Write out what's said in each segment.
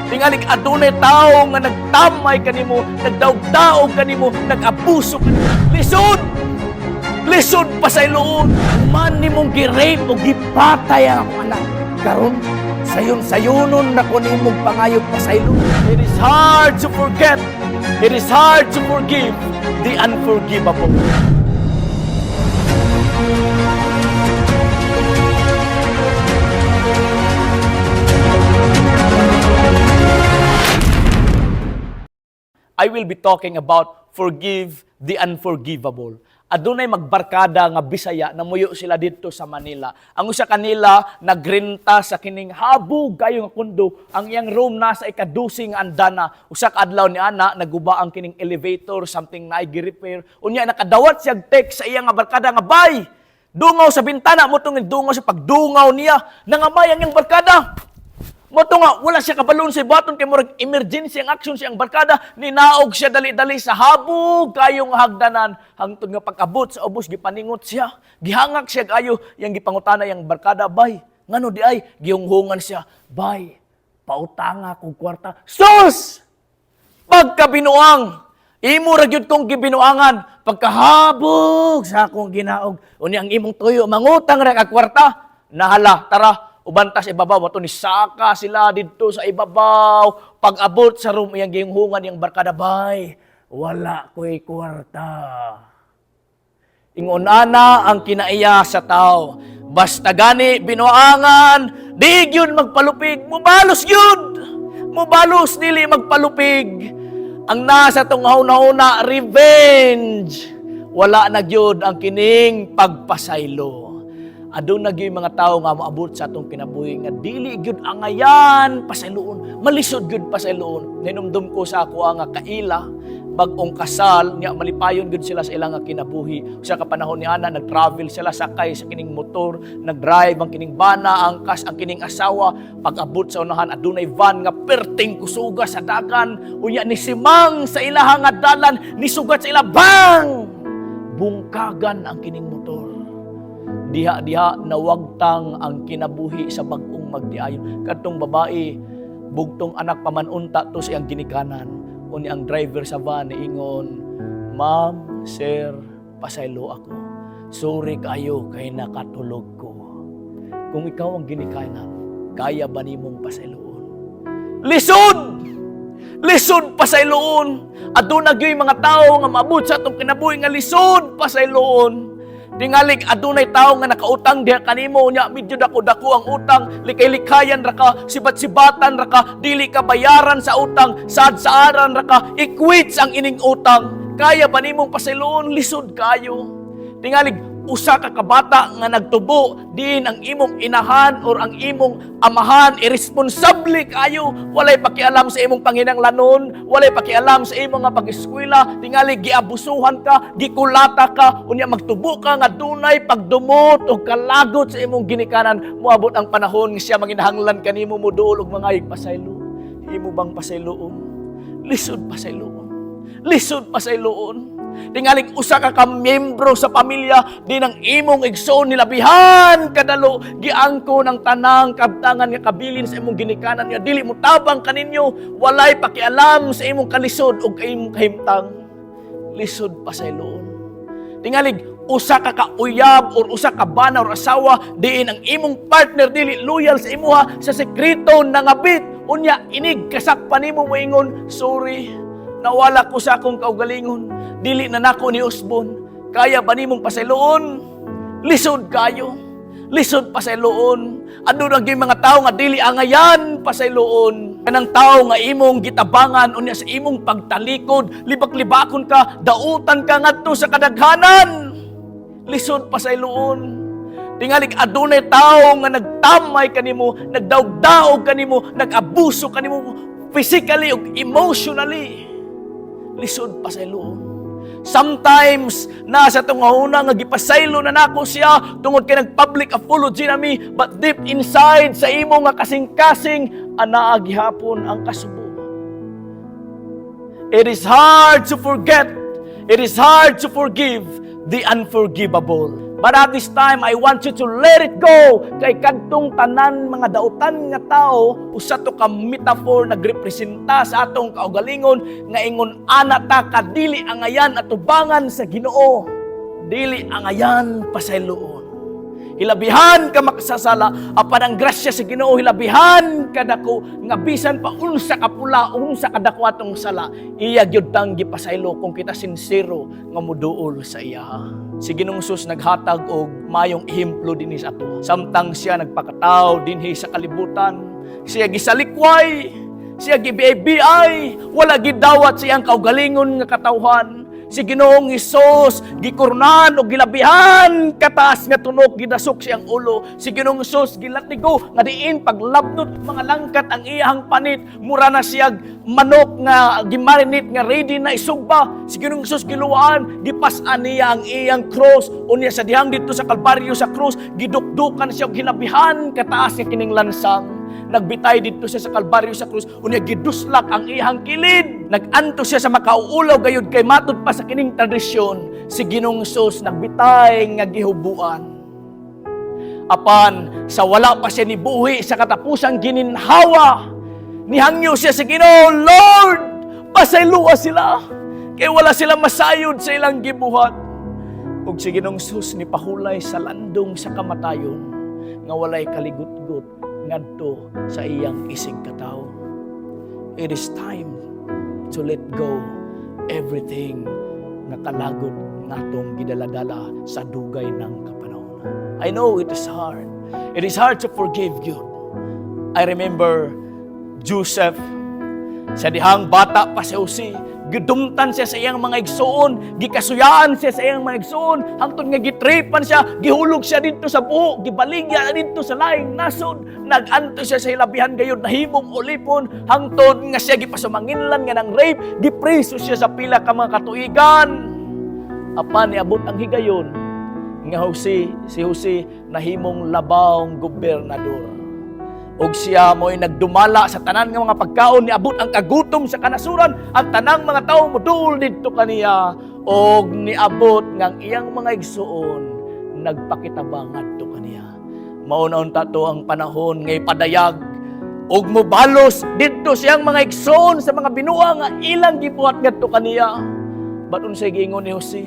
Tingalig adunay tawo nga nagtamay kanimo, nagdaog-daog kanimo, nag-abuso kanimo. Lisod! Lisod pasayloon. Man nimong gi-rape o gipatay ang akong anak. Karon, sayon-sayonon na ko nimong pangayog pasaylo. It is hard to forget. It is hard to forgive the unforgivable. I will be talking about forgive the unforgivable. Adunay magbarkada nga Bisaya, namuyo sila dito sa Manila. Ang usa kanila nagrenta sa kining habog kayo nga kondo. Ang iyang room nasa ikadusi nga andana. Usa ka adlaw ni ana naguba ang kining elevator, something na gi-repair. Unya nakadawat siya text sa iyang nga barkada nga, "Bay, dungaw sa bintana." Mo tong dungaw sa pagdungaw niya, nangamay ang iyang barkada. Mo to nga, wala siya kabalon sa baton kay murag emergency ang action siyang barkada. Ninaog siya dali-dali sa habog kayong hagdanan. Hangtod nga pag-abot sa ubos, gipaningot siya. Gihangak siya kayo, yang gipangutana yang barkada, "Bay, ngano di ay?" Gihunghungan siya, "Bay, pautanga kog kwarta." Sus! Pagkabinuang! Imo ra gyud kong gibinuangan. Pagkahabog sa akong ginaog. Unya ang imong tuyo, mangutang ra ka kwarta. Nahala, tara, uban ta sa ibabaw. Mato ni saka sila didto sa ibabaw. Pag-abot sa room, iyang gihunghungan iyang barkada, "Bay, wala ko'y kwarta." Ingon ana ang kinaiya sa tao. Basta gani binuangan, di gyud magpalupig, mubalos gyud. Mubalos, dili magpalupig. Ang nasa tong una, revenge. Wala na gyud ang kining pagpasaylo. Aduna gyud mga tao nga moabot sa atong kinabuhi nga dili gyud angayan pasayloon, malisod gyud pasayloon. Hinumdum ko sa ako nga kaila, bag-ong kasal niya, malipayon gyud sila sa ilang nga kinabuhi. Sa ka panahon ni ana, nag-travel sila sakay sa kining motor, nag-drive ang kining bana, angkas ang kining asawa. Pag-abot sa unahan, adunay van nga perting kusuga sa dagan. Unya ni simang sa ilaha nga dalan, nisugat sa ila, bang! Bungkagan ang kining motor. Diha-diha nawagtang ang kinabuhi sa bag-ong magdiayon. Kadtong babae, bugtong anak pamanunta to sa iyang ginikanan. Unya ang driver sa van niingon, "Ma'am, sir, pasaylo ako. Sorry kayo kay nakatulog ko." Kung ikaw ang ginikanan, kaya ba nimong pasayloon? Lisod! Lisod pasayloon. Aduna gyud mga tao nga maabot sa atong kinabuhi nga lisod pasayloon. Tingalig adunay tao nga nakautang diha kanimo, nya medyo dako-dako ang utang, likay-likayan ra ka, sibat-sibatan ra ka, dili ka bayaran sa utang, saad-saaran ra ka, i-quits ang ining utang. Kaya ba nimong pasayloon? Lisod kayo. Tingalig usa ka kabata nga nagtubo diin ang imong inahan or ang imong amahan irresponsable kayo, walay pakialam sa imong panginanglanon, walay pakialam sa imong nga pag-eskwela. Tingali giabusuhan ka, gikulata ka, unya magtubo ka nga dunay pagdumot og kalagot sa imong ginikanan. Moabot ang panahon nga siya manginahanglan kanimo, moduol og mangayog pasaylo. Imo bang pasayloon? Lisod pasayloon. Lisod pasayloon. Tingaling usa ka ka miyembro sa pamilya din ang imong igsoon nilabihan kadalo, giangko ng tanang kabtangan nga kabilin sa imong ginikanan nga dili mo tabang kaninyo, walay pakialam sa imong kalisod o imong kahimtang. Lisod pasayloon. Tingalig usa ka kauyab or usa ka bana or asawa diin ang imong partner dili loyal sa imuha, sa sekreto nangabit, unya inig kasakpan nimo moingon, "Sorry, nawala ko sa akong kaugalingon, dili na nako ni usbon." Kaya ba nimong pasayloon? Lisod kayo. Lisod pasayloon. Aduna gyud mga tao nga dili angayan pasayloon. Kanang tao nga imong gitabangan, unya sa imong pagtalikod, libak-libakon ka, dautan ka ngadto sa kadaghanan. Lisod pasayloon. Tingalig adunay tao nga nagtamay kanimo, nagdaog-daog kanimo, nag-abuso kanimo physically ug emotionally. Lisod pasayloon. Sometimes, nasa tong una nga gipasaylo na nako siya tungod kay nag-public apology nami, but deep inside sa imo nga kasing-kasing, anaa gihapon ang kasubo. It is hard to forget. It is hard to forgive the unforgivable. But at this time, I want you to let it go. Kay kadtong tanan mga dautan nga tao, usa to ka metaphor, nagrepresenta sa atong kaugalingon nga ingon ana ta kadili angayan atubangan sa Ginoo. Dili angayan pasayloon. Hilabihan ka makasasala, apan ang grasya sa Ginoo hilabihan kadako nga bisan pa unsa ka pula, unsa kadako atong sala, iya gyud tang gipasaylo kung kita sinsero nga muduol sa iya. Si Ginoong Jesus naghatag og mayong ehemplo dinhi sa ato. Samtang siya nagpakatawo dinhi sa kalibutan, siya gisalikway, siya gibiay, wala gidawat siyang kaugalingon nga katawhan. Si Ginoong Hesus gikurnan og gilabihan kataas nga tunok, gidasok siyang ulo. Si Ginoong Hesus gilatigo nga diin paglabnot mga langkat ang iyang panit, mura na siyag manok nga gimarinate nga ready na isugba. Si Ginoong Hesus giluwaan, gipas-an niya ang iyang cross. Unya sa dihang didto sa Kalbaryo sa cross, gidukdukan siya og hilabihan kataas nga kining lansang. Nagbitay didto siya sa Kalbaryo sa krus, unya giduslak ang iyang kilid. Nag-antos siya sa makauulaw gayud kay matud pa sa kining tradisyon, si Ginoong Hesus nagbitay nga gihubuan. Apan sa wala pa siya nibuhi sa katapusang gininhawa, nihangyo siya sa Ginoo, "Lord, pasayloa sila kay wala sila masayod sa ilang gibuhat." Ug si Ginoong Hesus ni pahulay sa landong sa kamatayon nga walay kaligutgot ngadto sa iyang isig katawo. It is time to let go everything nga kalagot natong gidaladala sa dugay ng kapanahon. I know it is hard. It is hard to forgive you. I remember Joseph. Sa dihang bata pa si Jose, gidumtan siya sa iyang mga igsuon, gikasuyaan siya sa iyang mga igsuon, hangtod nga gitripan siya, gihulog siya didto sa buho, gibaligya didto sa laing nasod, nag-antos siya sa hilabihan gayud, nahimong ulipon, hangtod nga siya gipasumanginlan nga nang rape, gipreso siya sa pila ka mga katuigan. Apan niabot ang higayon nga Jose, si Jose nahimong labawng gobernador. Og siya mo'y nagdumala sa tanan nga mga pagkaon, niabot ang kagutom sa kanasuran, ang tanang mga tawo moduol didto kaniya, og niabot nga ang iyang mga igsuon nagpakitaba ngadto kaniya. Mao na unta to ang panahon nga ipadayag og mobalos didto siyang mga igsuon sa mga binuang nga ilang gibuhat ngadto kaniya. But unsay giingon ni Jose?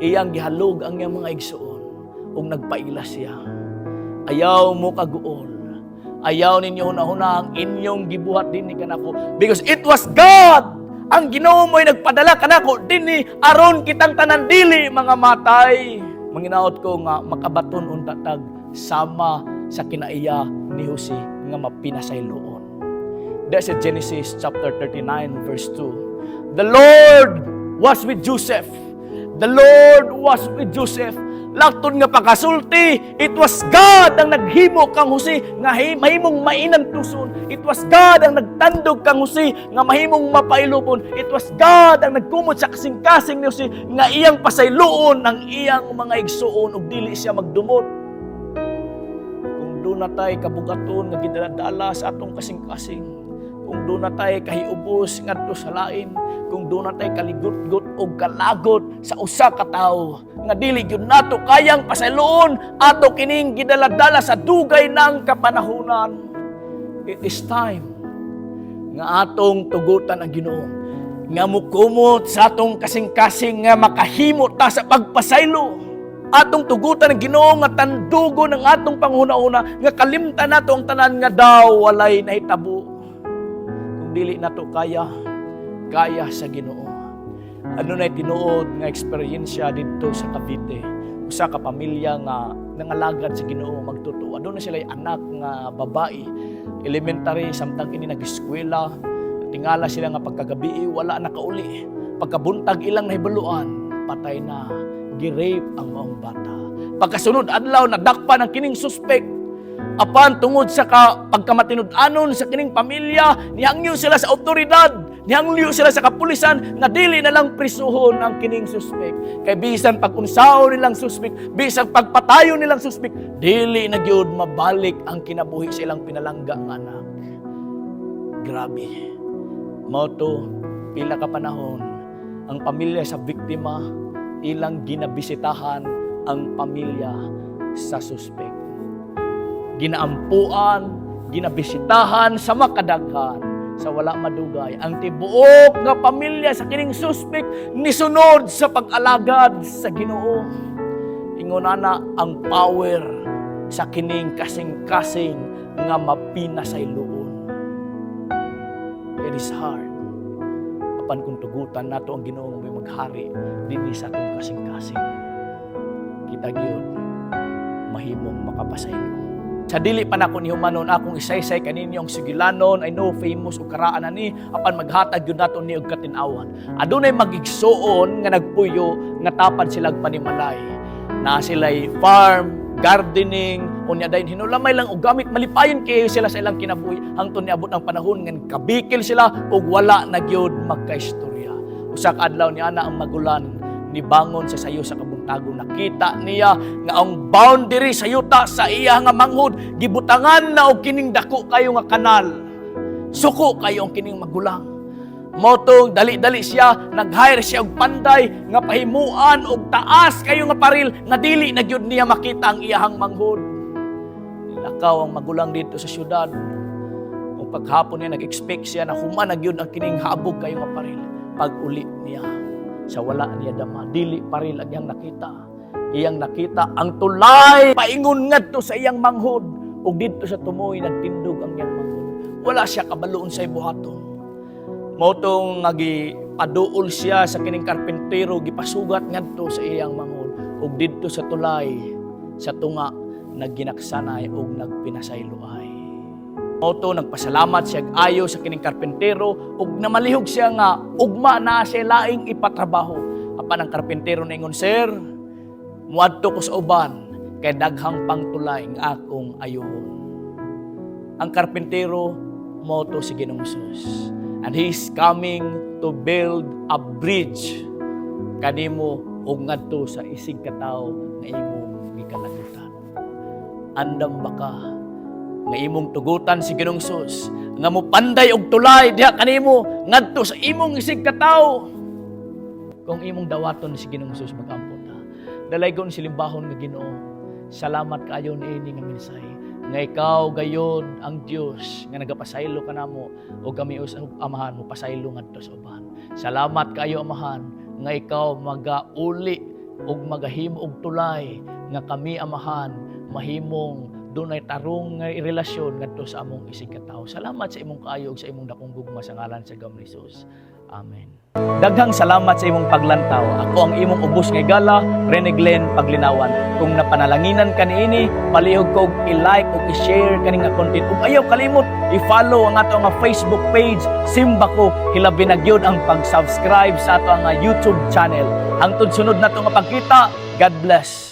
Iyang gihalog ang iyang mga igsuon ug nagpaila siya. "Ayaw mo kaguol. Ayaw ninyo hunahuna ang inyong gibuhat dinhi kanako. Because it was God! Ang Ginoo mo'y nagpadala kanako dinhi aron kitang tanan dili mga matay." Manginaot ko nga makabaton unta tag sama sa kinaiya ni Jose nga mapinasayloon. That's in Genesis chapter 39 verse 2. The Lord was with Joseph. The Lord was with Joseph. Lakton nga pagkasulti, it was God ang naghimo kang Jose nga mahimong mainantuson. It was God ang nagtandog kang Jose nga mahimong mapailubon. It was God ang nagkumot sa kasing-kasing ni Jose nga iyang pasayloon ang iyang mga igsuon ug dili siya magdumot. Kung duna tay kabugaton nga gidaladala sa atong kasing-kasing, kung duna tay kahiubos ngadto sa lain, kung duna tay kaligutgot o kalagot sa usa ka tawo nga dili gyud nato kayang pasayloon, ato kining gidaladala sa dugay ng kapanahunan. It is time nga atong tugutan ang Ginoo nga mukumot sa atong kasing-kasing nga makahimo ta sa pagpasaylo. Atong tugutan ang Ginoo nga tandugo ng atong panghuna-una nga kalimtan nato ang tanan nga daw walay nahitabo. Kung dili nato kaya, kaya sa Ginoo. Ano na tinuod nga eksperyensya didto sa Cavite. Usa ka pamilya nga nangalagad sa Ginoo magtotoo. Aduna sila anak nga babae, elementary samtang ini nag-eskwela. Tingala sila nga pagkagabi wala na kauli. Pagkabuntag ilang nahibaluan, patay na, gi-rape ang maong bata. Pagkasunod adlaw, nadakpan ang kining suspect. Apan tungod sa pagkamatinud-anon sa kining pamilya, nihangyo sila sa otoridad, nihangyo sila sa kapulisan nga dili na lang prisuhon ang kining suspect. Kay bisan pag-unsaon nilang suspect, bisan pagpatayo nilang suspect, dili na gyud mabalik ang kinabuhi sa ilang pinalangga nga anak. Grabe. Mao to, pila ka panahon, ang pamilya sa biktima ilang ginabisitahan ang pamilya sa suspect. Ginaampuan, ginabisitahan sa makadaghan. Sa wala madugay, ang tibuok nga pamilya sa kining suspect nisunod sa pag-alagad sa Ginoo. Ingon ana ang power sa kining kasing-kasing nga mapinasayloon. It is hard. Apan kung tugutan nato ang Ginoo may maghari dinhi sa atong kasing-kasing, kita gyud mahimong makapasaylo. Sa dili pa nako ni humanon, akong isaysay kaninyo ang sugilanon. I know, famous ug karaan na ni, apan maghatag gyud nato ni og katin-awan. Adunay magigsuon nga nagpuyo nga tapad silag panimalay. Na sila'y farm, gardening, unya dayon hinulamay lang og gamit, malipayon kayo sila sa ilang kinabuhi hangtod niabot ang panahon nga kabikil sila ug wala na gyud magkaistorya. Usa ka adlaw ni ana ang magulan nibangon sa sayo sa kabuntagon, nakita niya nga ang boundary sa yuta sa iya nga manghod gibutangan na og kining dako kayo nga kanal. Suko kayo ang kining magulang. Motong dali-dali siya, nag-hire siya og panday nga pahimuan og taas kayo nga paril nga dili na gyud niya makita ang iyahang manghod. Nilakaw ang magulang dito sa syudad. Kung paghapon niya, nag-expect siya na human na gyud ang kining habog kayo nga paril. Pag uli niya, sa wala niya dama, dili paril ang iyang nakita. Iyang nakita ang tulay paingon ngadto sa iyang manghod ug didto sa tumoy nagtindog ang iyang manghod. Wala siya kabaloon sa buhaton. Motong nga gipaduol siya sa kining karpintero, gipasugat ngadto sa iyang manghod ug didto sa tulay sa tunga nagginaksanay ug nagpinasayloay. Moto nagpasalamat siya ayo sa kining karpintero ug namalihog siya nga ugma na siya laing ipatrabaho. Apan ang karpintero ningon, "Sir, muadto ko sa uban kay daghang pangtulay nga akong ayuhon." Ang karpintero moto si Ginoong Hesus. And He is coming to build a bridge kanimo ug ngadto sa isig katawo nga imong gikalagutan. Andam ba ka nga imong tugutan si Ginoong Hesus nga mopanday og tulay diha kanimo ngadto sa imong isig katawo? Kung imong dawaton si Ginoong Hesus, magampo ta. Dalaygon silimbahon nga Ginoo, salamat kaayo niini nga mensahe nga ikaw gayod ang Dios nga nagapasaylo kanamo ug kami usab, Amahan, mo pasaylo ngadto sa uban. Salamat kaayo, Amahan, nga ikaw magauli ug magahimo og tulay nga kami, Amahan, mahimong dunay tarong nga relasyon ngadto sa among isig katawo. Salamat sa imong kaayo ug sa imong dakong gugma, sa ngalan sa Gam Jesus. Amen. Daghang salamat sa imong paglantaw. Ako ang imong ubos nga higala, Rene Glenn Paglinawan. Kung napanalanginan ka niini, palihog ko og i-like ug i-share kani nga content. Ug ayaw kalimot i-follow ang ato nga Facebook page, Simbako. Hilabi na gyud ang pag-subscribe sa ato nga YouTube channel. Hangtod sunod nato nga pagkita, God bless.